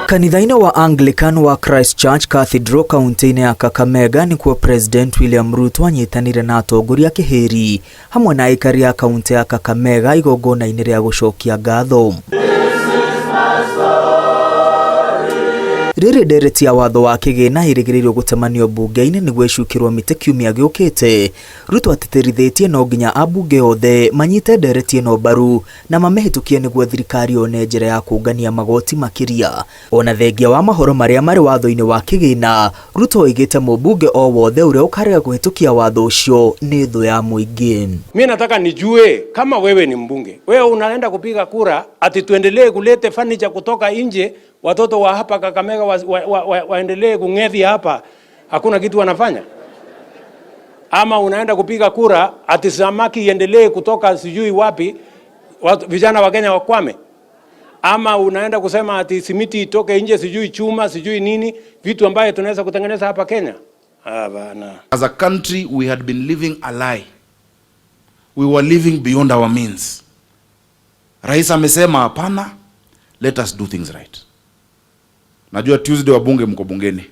Kanitha-inĩ wa Anglican wa Christ Church Cathedral kaunti-inĩ ya Kakamega nĩkuo President William Ruto anyitanire na atongoria kĩhĩri hamwe na aikari a kaunti ya Kakamega igongona-inĩ rĩa gũcokia ngatho. Rĩrĩ ndereti ya watho wa kĩgĩna ĩrĩgĩrĩirwo gũtemanio mbunge-inĩ nĩguo ĩcukĩrwo mĩtĩ kiumia gĩũkĩte. Ruto atĩtĩrithĩtie no nginya ambunge othe manyite ndereti ĩno mbaru na mamĩhĩtũkie nĩguo thirikari yone njĩra ya kũngania magoti makĩria. Ona thengia wa mahoro marĩa marĩ watho-inĩ wa kĩgĩna, Ruto oigĩte mũmbunge o wothe ũrĩa ũkarega kũhĩtũkia watho ũcio nĩ thũ ya mũingĩ. Mi nataka nijue kama wewe ni mbunge, wewe unaenda kupiga kura ati tuendelee kulete furniture kutoka nje, watoto wa hapa Kakamega waendelee kung'ethi hapa, hakuna kitu wanafanya? Ama unaenda kupiga kura ati samaki iendelee kutoka sijui wapi, watu, vijana wa Kenya wakwame? Ama unaenda kusema ati simiti itoke nje, sijui chuma, sijui nini, vitu ambayo tunaweza kutengeneza hapa Kenya? Ah, bana. As a country, we had been living a lie. We were living beyond our means. Rais amesema hapana, let us do things right. Najua Tuesday wabunge mko bungeni.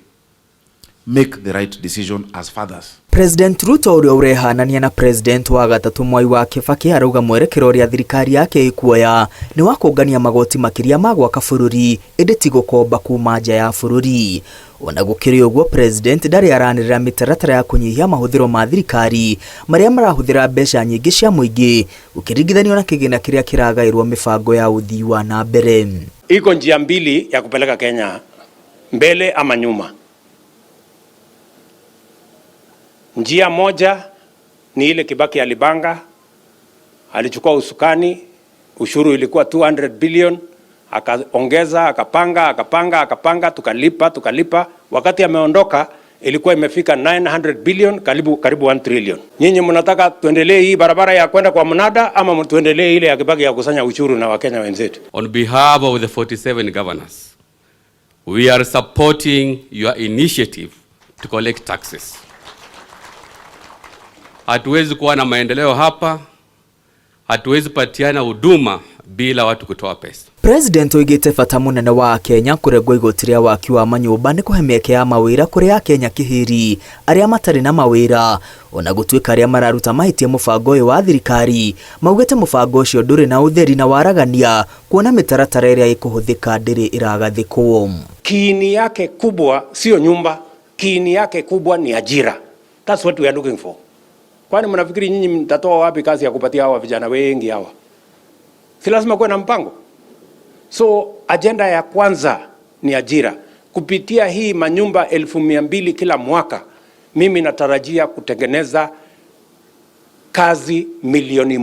Make the right decision as fathers. President Ruto ũrĩa ũrehanania na President wa gatatũ Mwai wa Kibaki arauga mwerekero ũrĩa thirikari yake ĩkuoya nĩ wa kũngania magoti makĩria ma gwaka bũrũri ĩndĩ ti gũkomba kuma nja ya bũrũri. Ona gũkĩrĩ ũguo, President ndarĩ aranĩrĩra mĩtaratara ya kũnyihia mahũthĩro ma thirikari marĩa marahũthĩra mbeca nyingĩ cia mũingĩ gũkĩringithanio na kĩgĩna kĩrĩa kĩragaĩrwo mĩbango ya ũthii wa na mbere. Iko njia mbili ya kupeleka Kenya mbele ama nyuma. Njia moja ni ile Kibaki alibanga, alichukua usukani, ushuru ilikuwa 200 billion, akaongeza, akapanga, akapanga, akapanga, tukalipa, tukalipa. Wakati ameondoka ilikuwa imefika 900 billion, karibu karibu 1 trillion. Nyinyi mnataka tuendelee hii barabara ya kwenda kwa mnada ama tuendelee ile ya Kibaki ya kusanya ushuru na Wakenya wenzetu? On behalf of the 47 governors, we are supporting your initiative to collect taxes. Hatuwezi kuwa na maendeleo hapa, hatuwezi patiana huduma bila watu kutoa pesa. President oigĩte bata mũnene wa Kenya kũrengwo igoti rĩa waki wa manyũmba nĩ kũhe mĩeke ya mawĩra kũrĩ akenya kĩhĩri arĩa matarĩ na mawĩra. Ona gũtuĩka arĩa mararuta mahĩtia mũbango ũyũ wa thirikari maugĩte mũbango ũcio ndũrĩ na ũtheri na waragania kuona mĩtaratara ĩrĩa ĩkũhũthĩka ndĩrĩ ĩragathĩkwo. Kiini yake kubwa sio nyumba, kiini yake kubwa ni ajira. That's what we are looking for. Kwani mnafikiri nyinyi mtatoa wapi kazi ya kupatia hawa vijana wengi hawa? Si lazima kuwe na mpango. So agenda ya kwanza ni ajira. Kupitia hii manyumba 200,000 kila mwaka, mimi natarajia kutengeneza kazi 1 milioni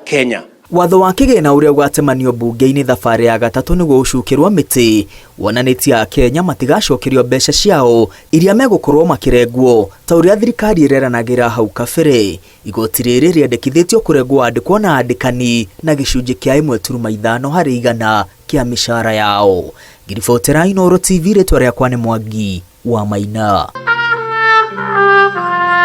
Kenya. Watho wa kĩgĩna ũrĩa ũgatemanio mbunge-inĩ thabarĩ ya gatatũ nĩguo ũcukĩrwo mĩtĩ wonanĩtie akenya matigacokerio mbeca ciao iria megũkorwo makĩrengwo ta ũrĩa thirikari ĩreranagĩra hau kabere. Igoti rĩrĩ rĩendekithĩtio kũrengwo andĩkwo na andĩkani na gĩcunjĩ kĩa 1.5 harĩ igana kĩa mĩcara yao. Ngiribotera Inooro TV, rĩtwa rĩakwa nĩ Mwangi wa Maina.